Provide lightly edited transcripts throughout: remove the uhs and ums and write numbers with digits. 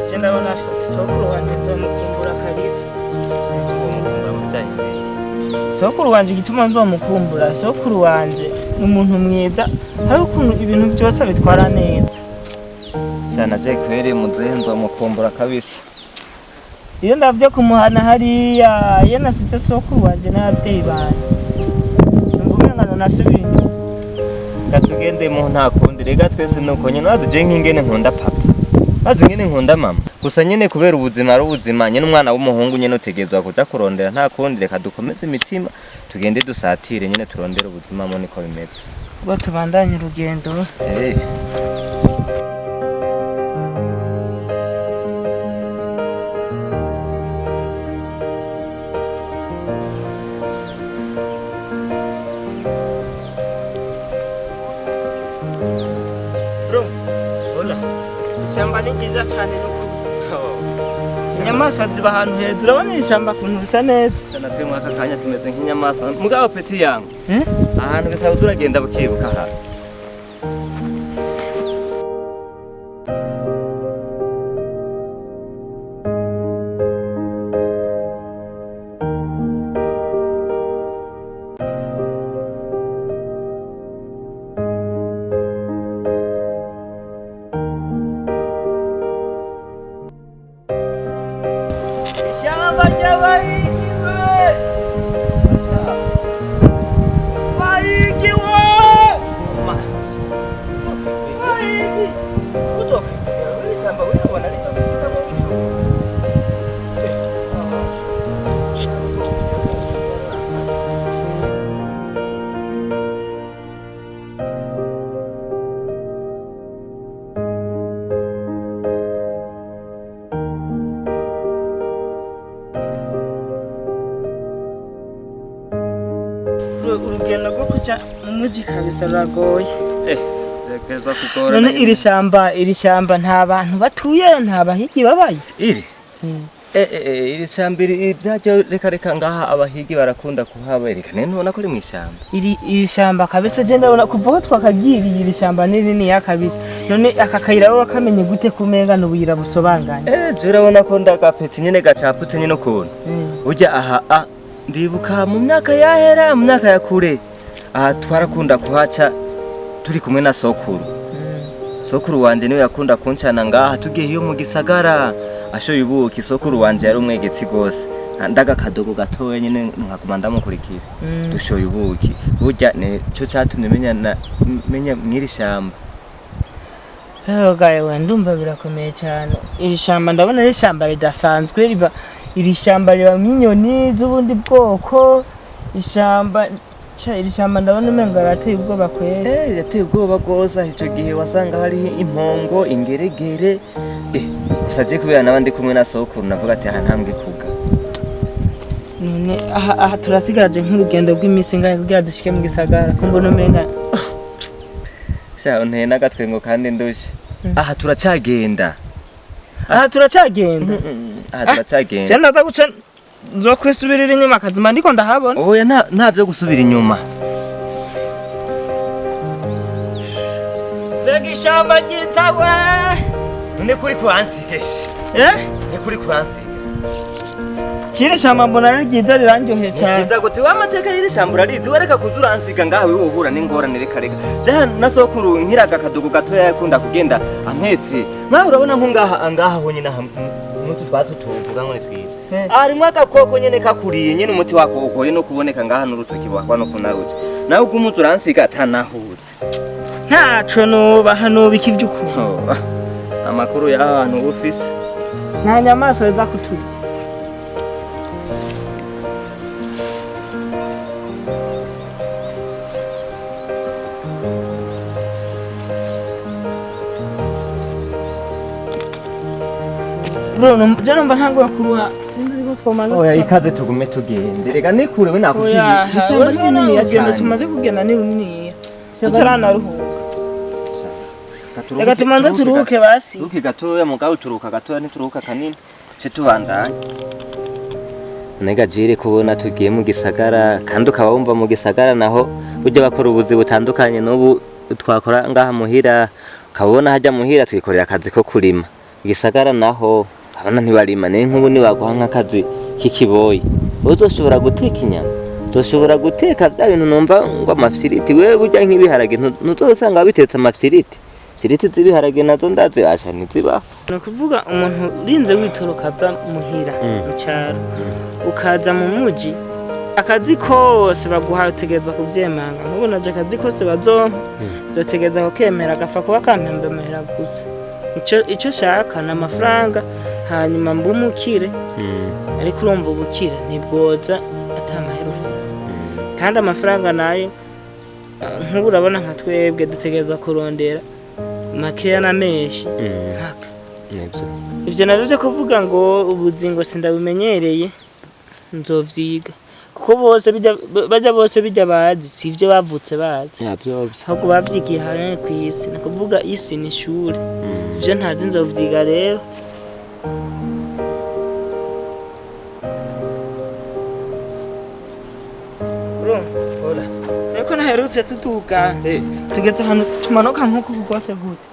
Je ndabona sokuru wanje nzomukumbura kabisa. Uwo mukundura mu bijyanye n'iki? Sokuru wanje, igituma nzomukumbura, sokuru wanje ni umuntu mwiza, hari ukuntu ibintu byose abitwara neza. Shana je kweri muzehe nzomukumbura kabisa. Iyo ndavye kumuhana hariya, iyo nasize sokuru wanje n'abavyeyi banje, numva umenga nasubira inyuma. Reka tugende mu nta kundi, rega twese nuko nyene. Wazi je nk'ingene nkunda papa, wazi ingene nkunda mama, gusa nyene kubera ubuzima ari ubuzima nyene, umwana w'umuhungu nyene utegerezwa kuja kurondera, nta kundi. Reka dukomeze imitima, tugende dusatire nyene, turondere ubuzima mo, niko bimeze. Ubwo tubandanye urugendo. Eh. Bro, hola. Ishyamba ni ryiza cyane n'ukuri. Inyamaswa ziba ahantu heza. Urabona iri shyamba ukuntu bisa neza. Shana twe muri aka kanya tumeze nk'inyamaswa mugabo, petit yangu. Eh? Ahantu bisaba turagenda bukebuka aha. Ishyamba ry'abahigiwe! Bahigiwe! Bahigi! Uzokwibwira iri shyamba uribona rito gushikamo bishoboka. Urugendo rwo kuja mu muji kabisa ruragoye. Eh, reka kugora. None iri shyamba nta bantu batuye, nta bahigi babayo? Iri iri shamba, iri ibyaryo, reka reka, ngaha abahigi barakunda kuhaba. Reka nene ntubona ko ari mw'ishamba? Iri shamba kabisa, je ndabona kuva aho twakagiriye iri shamba ni rininiya kabisa. None aka kayira wowe wakamenye gute kumenga n'ubuyira busobanganye? Eh, je urabona ko ndagapeti nyene gacaputse nyene ukuntu. Burya aha a ndibuka mu myaka yahera, mu myaka ya kure, aha twarakunda kuhaca turi kumwe na sokuru. Sokuru wanje niwe yakunda kuncana ngaha tugiye iyo mu gisagara ashoye ubuki. Sokuru wanje yari umwegetsi gose, ndaga kadogo gatoya nyene nkaguma ndamukurikira. Dushoye ubuki, burya nico catumye menya menya mw'iri shamba. Gawe, ndumva birakomeye cyane. Iri shamba ndabona ari ishamba ridasanzwe, riba iri shamba ribamwo inyoni z'ubundi bwoko. Ishamba sha, iri shamba ndabona umengo arateye ubwoba kweri. Eh, yateye ubwoba rwose. Ico gihe wasanga hariho impongo, ingeregere. Gusa je kubera naba ndi kumwe na sokuru, navuga ati aha ntambwe kuga. None aha turasigaje nk'urugendo rw'iminsi ingahe kugira dushike mu gisagara, ko mbona umenga? Sha, unteye n'agatwengo kandi ndushe. Aha turacagenda. Aha turacagenda? Aha turacagenda. Je ndaza guca nzokwisubirira inyuma akazima ndiko ndahabona. Oya, nta vyo gusubira inyuma. Mbega ishamba ryiza we! None kuri kuransigeshe? Eh? Ni kuri kuransiga. Kiri shamba mbona ari ryiza, rirandyoheye Ni cyane. vyiza gute? Wa amateka y'iri shamba urarizi? Wereka kuza uransiga ngaha, wewe uhura n'ingorane. Reka reka, ja na sokuru nkiraga akadogo gatoya yakunda kugenda ampetse. Mwawe urabona nko ngaha ngaha honyine aha n'utu twatsi tuvuga ngo ni twiza. Harimwo agakoko nyene kakuriye nyene, umuti wako ugoye no kuboneka ngaha, n'urutoki wakwa no kunaruca. Nawe ugumuza uransiga atanahuze. Ntaco nubaha, nubika ivy'ukuri. Oh, amakuru y'ahantu uba ufise. Nta nyamaswa ziza kuturya. Bro, je numva ntanguye kuruha, sinzi ko twomaze. Oya, ikaze tugume tugende, reka nikure we nakubwiye. Oya, Ishyamba ni urabona rininiya urugendo cyane. tumaze kugenda ni runiniya, tutaranaruhuka. Reka tumanze turuhuke basi. Turuhuke gatoya mugabo, turuhuka gatoya, ntituruhuka kanini ce tubandanye. Nega jire kubona tugiye mu gisagara, kandi ukaba wumva mu gisagara naho burya bakora ubuzi butandukanye n'ubu twakora ngaha muhira. Ukabona hajya muhira twikorera akazi ko kurima. Igisagara naho abana ntibarima, ni nk'ubu nibaguha nk'akazi k'ikiboyi, uzoshobora guteka inyama, uzoshobora guteka bya bintu numva ngo amafiriti. Wewe burya nk'ibiharage ntuzosanga bitetse amafiriti. Firiti z'ibiharage nazo ndazi asha ntizibaho. Ni ukuvuga umuntu urinze witoroka ava muhira mu cyaro ukaza mu muji, akazi kose baguha utegereza kuvyemanga. Nk'ubu naje akazi kose bazompa nzotegereza kukemera, gapfa kuba kampemba amahera gusa. Ico shaka ni amafaranga, hanyuma mbe umukire. Ariko urumva ubukire ntibwoza ata mahera ufise, kandi amafaranga nayo nk'ubu urabona nka twebwe dutegereza kurondera makeya na menshi mpaka Nibyo. Ivyo navyo vyo kuvuga ngo ubuzingo sindabumenyereye, nzovyiga, kuko bose bajya bose bijya bazi si ivyo bavutse bazi, ahubwo bavyigiye hamwe kw'isi. Ni ukuvuga isi ni ishure, ivyo ntazi nzovyiga rero. Urumva ariko naherutse tuduga tugeze ahantu tumanuka nk'uku rwose gute?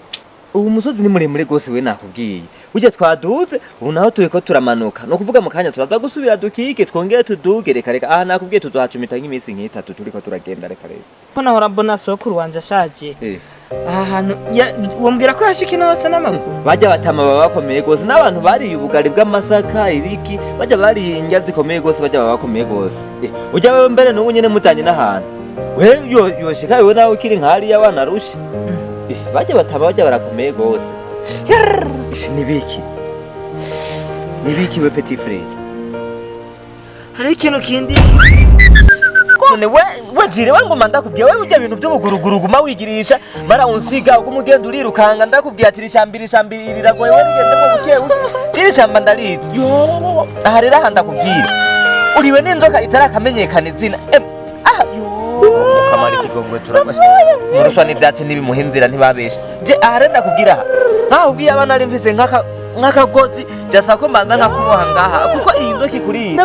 Ubu musozi ni muremure rwose. We nakubwiye burya twaduze, ubu naho turiko turamanuka. Ni ukuvuga mu kanya turaza gusubira dukike, twongere tuduge. Reka reka, aha nakubwiye tuzohacumita nk'iminsi nk'itatu turiko turagenda. Reka reka. Ko nahora mbona sokuru wanje ashaje aha hantu wombwira ko yashika ino hose n'amaguru? Bajya batama baba bakomeye rwose, n'abantu bariye ubugari bw'amasaka ibiki, bajya bariye indya zikomeye rwose, bajya baba bakomeye rwose. Ujya wewe mbere n'ubu nyene mujanye n'ahantu we yoshika wewe nawe ukiri nk'hariya wanarushe. Bajya batama bajya barakomeye rwose. Yarrrr, ishi nibiki nibiki we petit frere? Hari ikintu kindi. None we we jire we ngoma ndakubwiye we burya bintu by'ubuguruguru guma wigirisha mara unsiga uguma ugenda urirukanga. Ndakubwiye ati irishamba irishamba riragoye, we rigendemo buke buke. Jire ishamba ndarizi yo. Aha rero aha ndakubwira uriwe n'inzoka itarakamenyekana izina. Aha yo kamara ikigongwe turafashe muruswa n'ivyatsi n'ibimuha inzira ntibabeshe. Je aha rero ndakubwira aha nkaho ubwiye abana ari mfise nk'aka nk'akagozi byasaba ko mbanza nkakuboha ngaha, kuko iyi nzoka ikuriye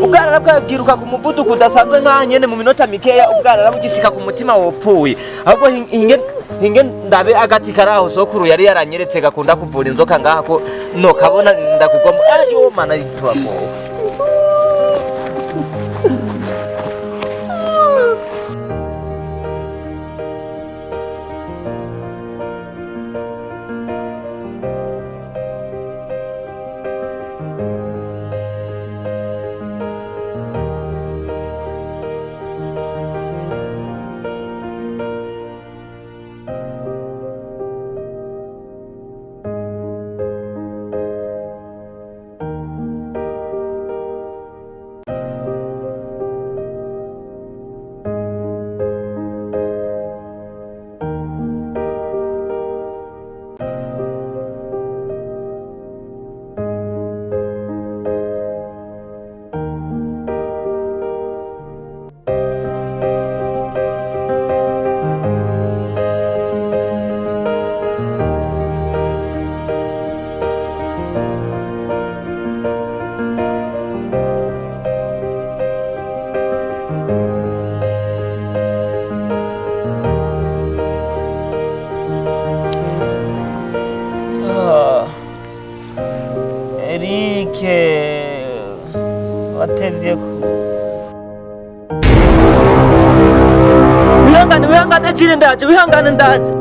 ubwarara bwabwiruka ku muvuduko udasanzwe nkaha nyene mu minota mikeya ubwarara bugishika ku mutima wopfuye. Ahubwo hinge hinge ndabe agati kari aho sokuru yari yaranyeretse gakunda kuvura inzoka ngaha, ko no kabona ndakugwamo. Ayo mana turagowe. Ah, Eric watevye ku Wihangane wihangane jire, ndaje, wihangane ndaje.